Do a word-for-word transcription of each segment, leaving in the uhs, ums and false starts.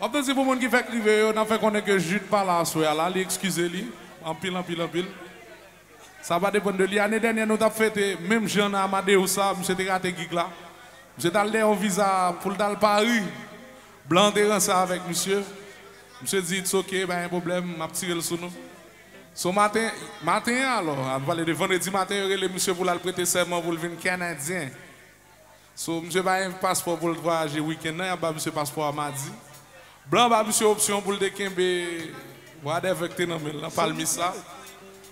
M ap tou di pou moun ki fèk rive yo, n ap fè konnen ke Jude pa la aswè a la, li ekskize li. Anpil, anpil, anpil. Sa pa depann de li. Ane dènyè, nou t ap fete menm jan nan Amadeus la, misye te rate gig la. Misye t al dèyè yon viza pou l t al Pari. Blan te ranse avèk misye. Misye di, "It's ok, pa gen pwoblèm, m ap tire l sou nou." So maten, maten an alò, a pale de vandredi maten, yo rele misye pou l al prete sèman pou l vin Kanadyen. So, misye pa gen paspò pou l vwayaje wikenn nan, y ap ba misye paspò a madi. Blan ba misye opsyon pou l te kenbe whatever k te nan men l nan, palmis la.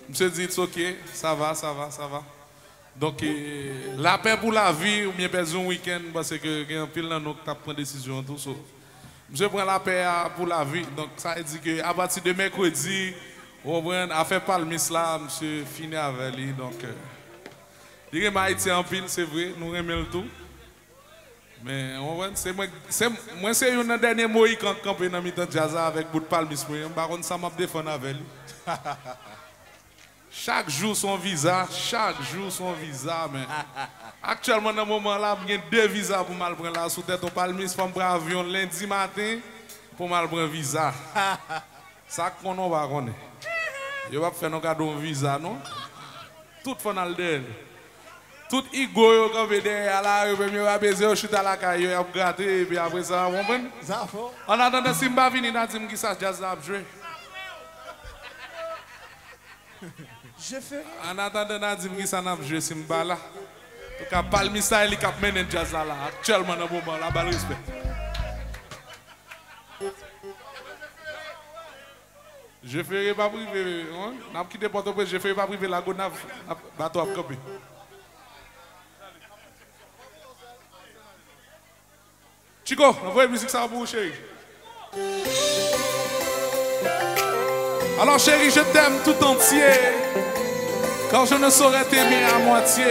Misye di, "It's ok, sa va, sa va, sa va." Donk, eh, lapè pou lavi, oubyen pèdi yon wikenn, m panse ke gen anpil nan nou k t ap pran desizyon an tou. So, misye pran lapè a pou lavi. Donk, sa vle di ke apati de mèkredi, ou konprann, afè palmis la, misye fini avè li. Donk, eh, li renmen Ayiti anpil, se vre, nou renmen l tou. Men, ou konprann, se mwen, se, mwen se youn nan dènye Moyikan k kanpe nan mitan djaz la avèk bout palmis mwen an. M pa konn sa m ap defann avè li. Chak jou se yon viza, chak jou se yon viza, men. Aktyèlman, nan moman la, m gen de viza pou m al pran la sou tèt yon palmis. Fò m pran avyon lendi maten pou m al pran viza. Sa k konnen w pa konnen. Yo p ap fè nou kado yon viza, non. Tout fò n al dèyè l. Tout igo yo kanpe dèyè a la, yo menm yo pa bezwen, yo chita lakay yo, y ap grate, epi apre sa, w konprann? Zafè. An atandan, si m pa vini, n a di m kisa djaz la ap jwe. Je ferai. An atandan, n a di m kisa n ap jwe si m pa la. Antouka, palmis sa, e li k ap mennen djaz la, la, aktyèlman nan moman la, ba l respè. Je ferai p ap rive, wi. N ap kite Pòtoprens, Je ferai p ap rive Lagonav, n ap, bato ap kanpe. Chico, anvoye mizik sa pou ou, cheri. Alors, chérie, je t'aime tout entier, car je ne saurais t'aimer à moitié.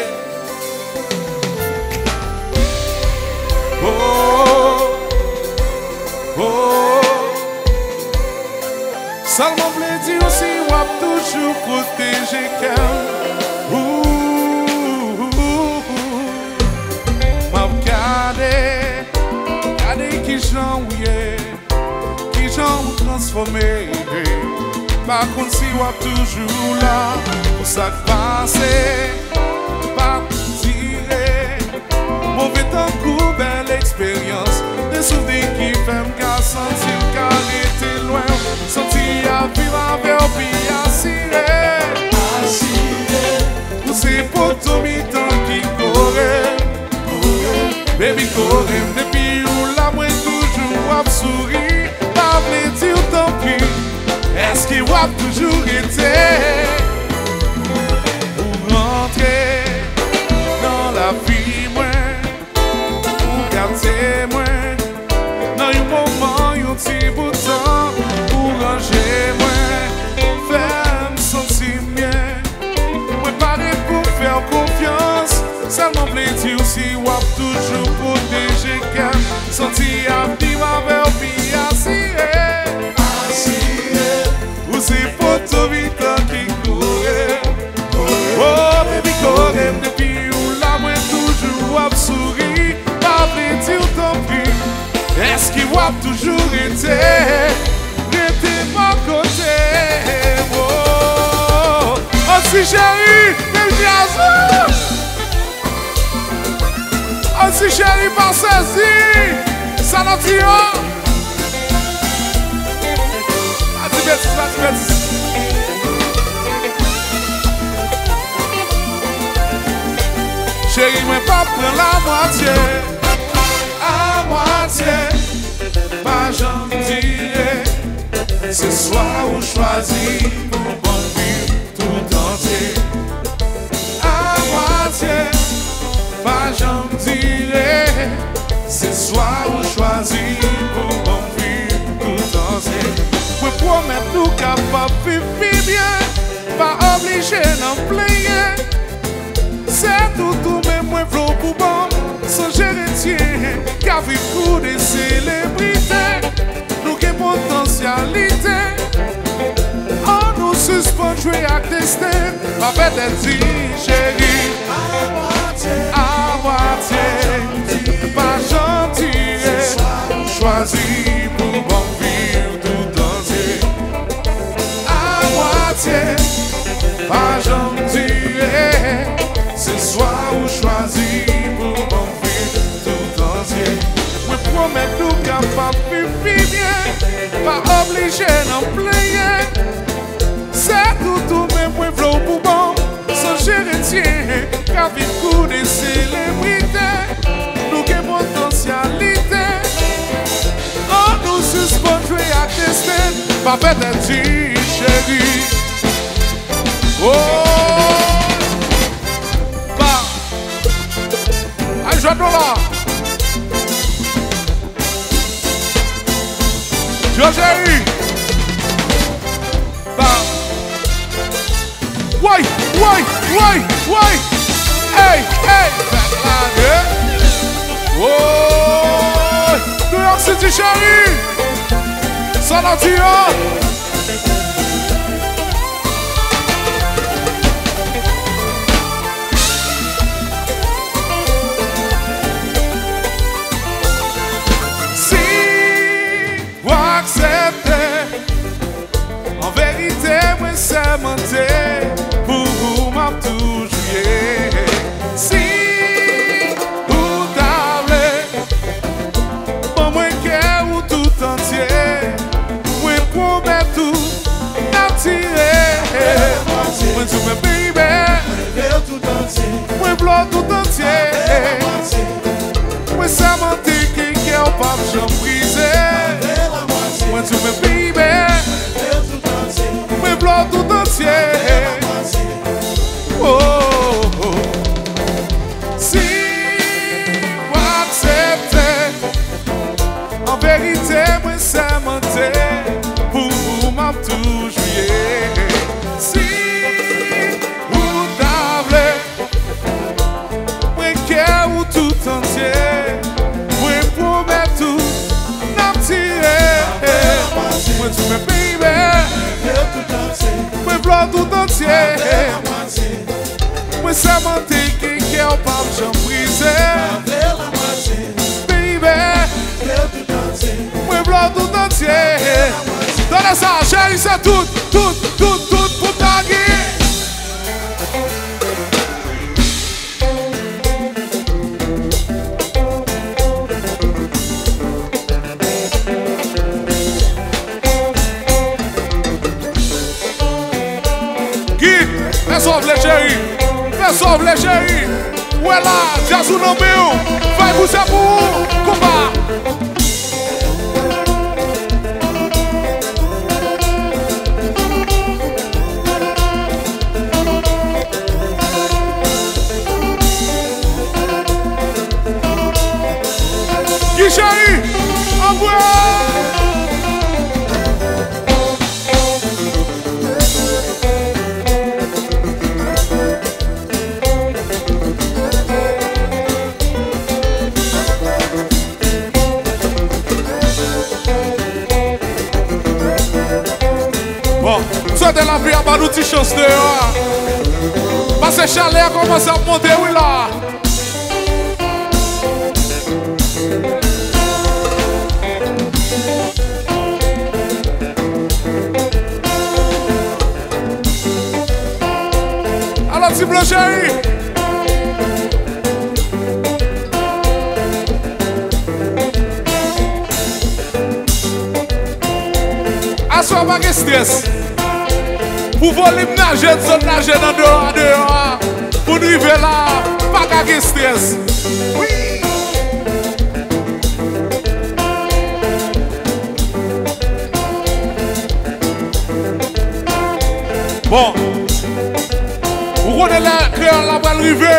Oh, oh, oh. Sèlman vle di w si w ap toujou pwoteje kè m. Ooh, m ap gade, gade kijan w ye, kijan w transfòme. Pa konn si w ap toujou la pou sa k pase p ap dire. Move tankou bèl eksperyans, de souvni ki fè m ka santi m ka rete lwen w. Santi ap viv avè w pi asire. Asire. Ou se poto mitan ki kore m. Baby, kore m, depi ou la, mwen toujou ap souri. Pa vle di w tanpri, èske w ap toujou rete? Ou rantre nan lavi mwen, ou gate mwen, nan yon moman, yon ti bout tan, ou ranje mwen, fè m santi m byen. Mwen pare pou fè w konfyans, sèlman vle di w si w ap toujou pwoteje kè m. Santi avni m avè w pi asire. Asire. Ou se poto mitan ki kore m. Oh, baby, kore m, depi ou la, mwen toujou ap souri. Pa vle di w tanpri, èske w ap toujou rete? Rete bò kote m, oh. Anti cheri, bèl djaz, oh. Anti cheri, pa sezi. Sa n ap di yo? Pa di betis, pa di betis. Cheri, mwen p ap pran lamwatye. Amwatye, pa janm dire. Se swa ou chwazi pou ban m viv tout antye. Amwatye, pa janm dire. Se swa ou chwazi pou ban m viv tout antye. Mwen pwomèt nou kapab viv pi byen. Pa oblije nan plenyen. Se tout ou menm mwen vle w pou ban m. Sonje retyen, ka viv kou de selebrite. Nou gen potansyalite. Annou sispann jwe ak desten. Pa pètèt di, cheri. Amwatye. Amwatye. Pa janm dire. Chwazi pou Pou ban m vi w tout antye. A mwatye, pa janm dire. Se swa ou chwazi pou ban m vi w tout antye. Mwen pwomèt nou kapab viv pi byen, pa oblije nan plenyen. Se tout ou menm mwen vle w pou ban m. Sonje retyen, ka viv kou de selebrite. Nou gen potansyalite. Ann nou sispann jwe ak desten. Pa fè tèt di, cheri. Oh! Ba. Ay, jwèt nou la. Yo, cheri. Ba. Woy, woy, woy, woy. Ey, ey, fèt lage. Woy. New York City, cheri. Sa n ap di yo? Si w aksepte, an verite, mwen sèmante, pou ou m ap toujou ye. Si ou ta vle, ban mwen kè ou tout antye. Mwen pwomèt ou, n ap dire. Mwen di w, men baby, mwen vle w tout antye. Mwen vle w tout antye. Mwen sèmante ke kè w p ap janm brize. Mwen di w, men baby, mwen vle w tout antye. Oh, oh. Si w aksepte, an verite, mwen sèmante, pou ou m ap toujou ye. Si ou ta vle, mwen kè ou tout antye, mwen pwomèt ou, n ap dire. Mwen di w, men baby, mwen vle w tout antye. Mwen sèmante ke kè w p ap janm brize. Baby, mwen vle w tout antye. Tande sa, cheri, se tout, tout, tout, tout pou Daggy. Guy, fè sa w vle, cheri. Fè sa w vle, cheri. Wè la, djaz ou nan men w. Fay pou se pou ou. Konba. Guy Chéri, anvoye! Bon, m swete lavi a ban nou ti chans deyò a. Paske chalè a kòmanse ap monte wi la. Alò, ti blan cheri. Aswè pa gen estrès. Pou volim naje n sot naje nan deyò a, deyò a, pou n rive la, pa ka gen estrès. Wi. Bon. Ou konnen lè kreyòl la pral rive.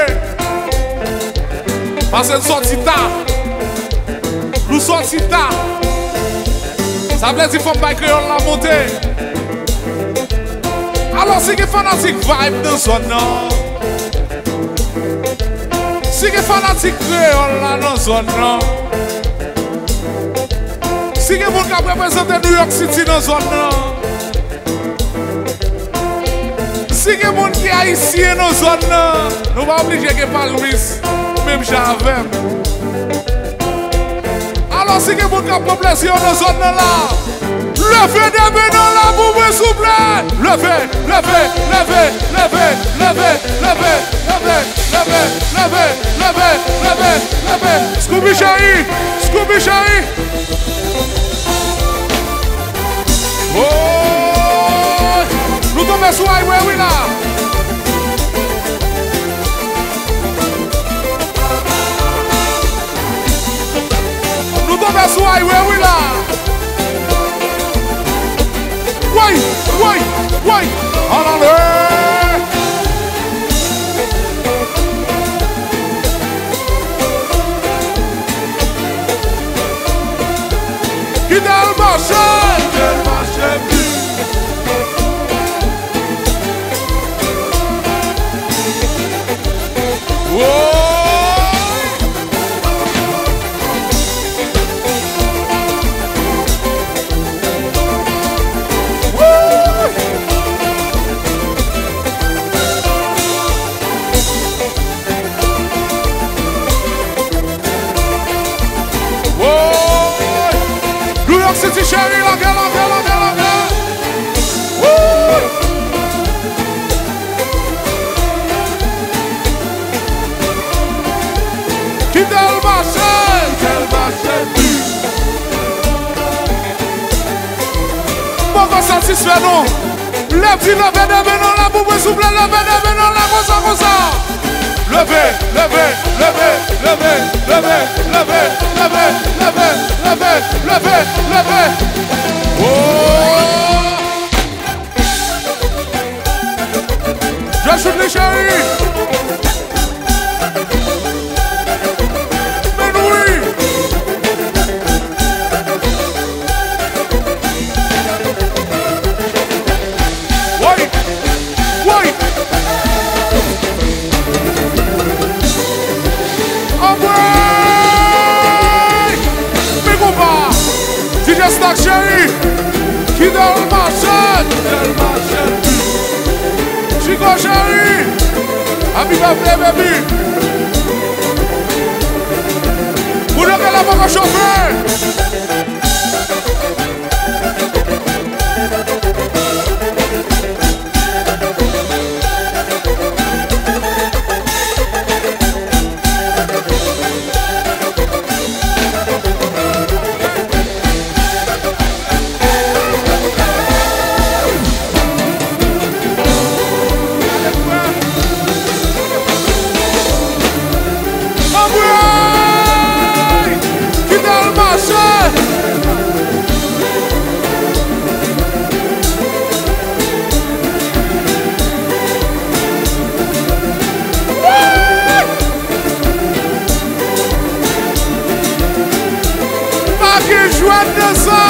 Paske n sòti ta. Nou sòti ta. Sa vle di fò m bay kreyòl la monte. Alò, si gen fanatik vibe nan zòn nan, si gen fanatik kreyòl la nan zòn nan, si gen moun k ap reprezante New York City nan zòn nan, si gen moun ki ayisyen nan zòn nan, nou pa oblije gen palmis menm jan avè m. Alò, Si gen moun k ap pran plezi yo nan zòn nan la, leve de men nan la pou mwen, souple. Leve, leve, leve. Scooby cheri, Scooby cheri. Oh! Nou tonbe sou highway wi la. Nou tonbe sou highway wi la. Woy, woy, woy. Ann ale. Kite l mache. Kite l mache. Woy! Woy! Woy! New York City, cheri, lage, lage, lage, lage. Woy! Kite l mache! Kite l mache! Poko satisfè non. Lève, leve de men nan la pou mwen, souple, leve de men nan la konsa, konsa. Leve, leve, leve. Oh! Jwe chut li, cheri. Men wi. Woy. Woy. Anmwey. Men konpa. D J Stack cheri. Kite l mache. Kite l mache. Chico cheri. Happy birthday, baby. Moun yo genlè poko chofe. Anmwey! Kite l mache! Pa gen jwèt nan sa!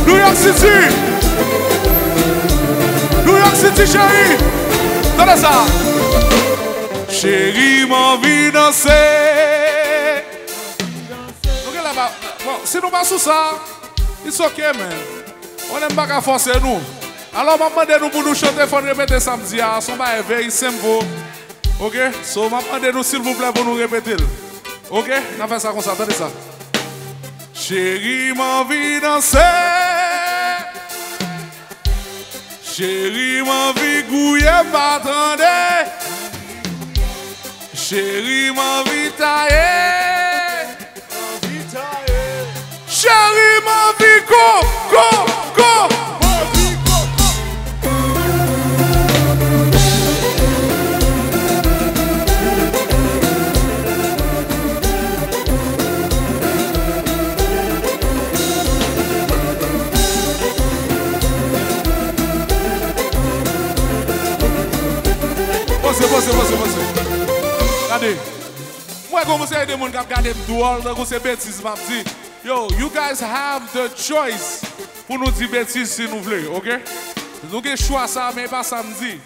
New York City! New York City, cheri! Tande sa! Cheri, m anvi danse! Nou gen la ba, bon, si nou pa sou sa, it's ok, man. Konnen m pa ka fòse nou. Alò, m ap mande nou pou nou chante, fò n repete sa m di a. Se yon bagay very simple. Ok? So, m ap mande nou, silvouplè, pou nou repete l. Ok? N a fè sa konsa, tande sa. Cheri, m anvi danse. Cheri, m anvi gouye, m pa tande. Cheri, m anvi taye. Cheri, m anvi ko, ko, ko. Poze, poze, poze, poze. Gade. M wè gen yon seri de moun k ap gade m dwòl, tankou se betiz m ap di. Yo, you guys have the choice pou nou di betiz si nou vle, ok? Nou gen chwa sa, men e pa sa m di.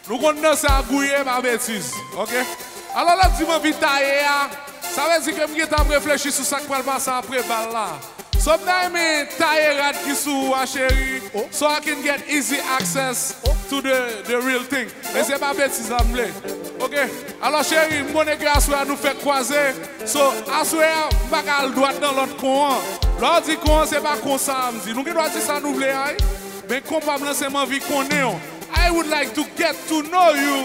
Nou konn danse a gouye, pa betiz, ok? Alò, lè m di m anvi taye a, sa vle di ke m gentan ap reflechi sou sa k pral pase apre bal la. So m ta renmen taye rad ki sou ou a, cheri, so I can get easy access to the, the real thing. Men se pa betiz la m vle. Ok? Alò, cheri, m konnen ke aswè a nou fèk kwaze. So, aswè a, m pa ka al dwat nan lòt kon an. Lè w di kon an, se pa konsa a m di. Nou gen dwa di sa nou vle a, wi. Men konpa m lan se m anvi konnen w. I would like to get to know you.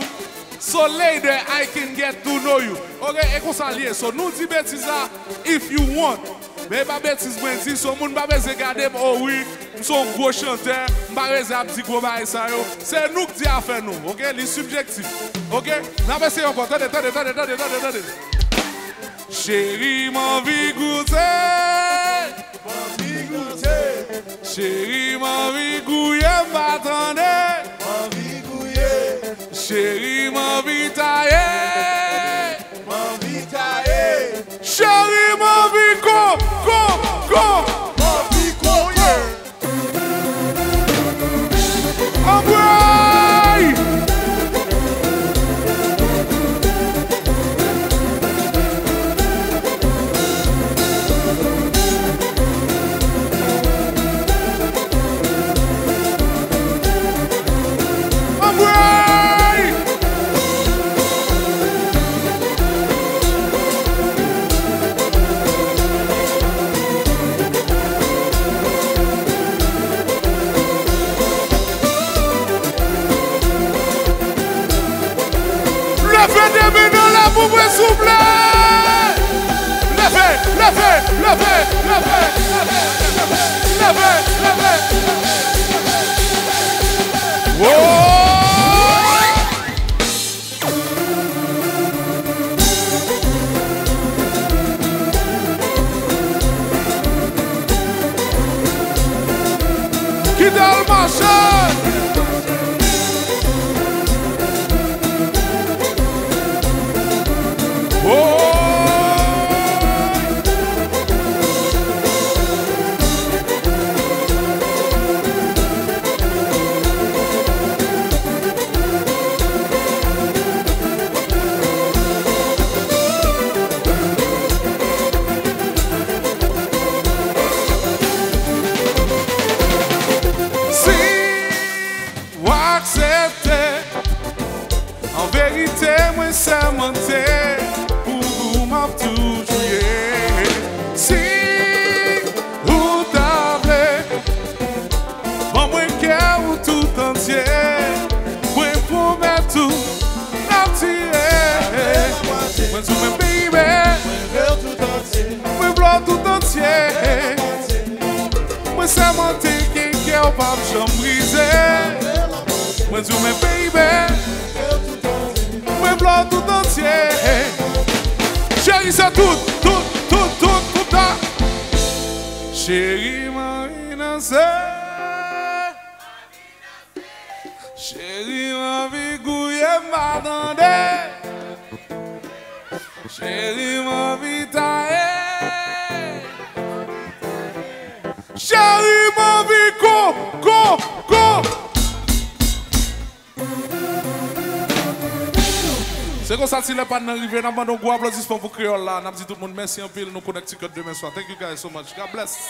So later I can get to know you. Ok, e konsa l ye. So, nou di betiz la if you want. Men e pa betiz mwen di, so moun pa bezwen gade m, o wi, m se yon gwo chantè, m pa bezwen ap di gwo bagay sa yo. Se nou k di afè nou, ok? Li sibjektif, ok? N ap eseye ankò. Tande, tande, tande, tande, tande, tande. Cheri, m anvi goute. M anvi goute. Cheri, m anvi gouye, m pa tande. M anvi gouye. Cheri, m anvi taye. M anvi taye. Cheri, m anvi ko, ko, ko. M anvi ko, ko. Anmwey! Anmwey! Leve de men anlè pou mwen, souple! Leve, leve, leve, leve, leve, leve, leve. Woy! Kite l mache! Oh! Si w aksepte, an verite, mwen sèmante, pou ou m ap toujou ye. Si ou ta vle, ban mwen kè ou tout antye. Mwen pwomèt ou, n ap tire. Mwen di w men, baby, mwen vle w tout antye. Mwen sèmante gen kè w p ap janm brize. Mwen di w men, baby, mwen vle w tout antye. Cheri, se tout, tout, tout, tout, tout tan. Cheri, m anvi danse. Cheri, m anvi gouye, m pa tande. Cheri, m anvi taye. Cheri, m anvi ko, ko, ko. Se konsa, ti lè pa n nan rive, n ap mande yon gwo aplodisman pou kreyòl la. N ap di tout moun mèsi anpil. Nou Connecticut demen swa. Thank you guys so much. God bless.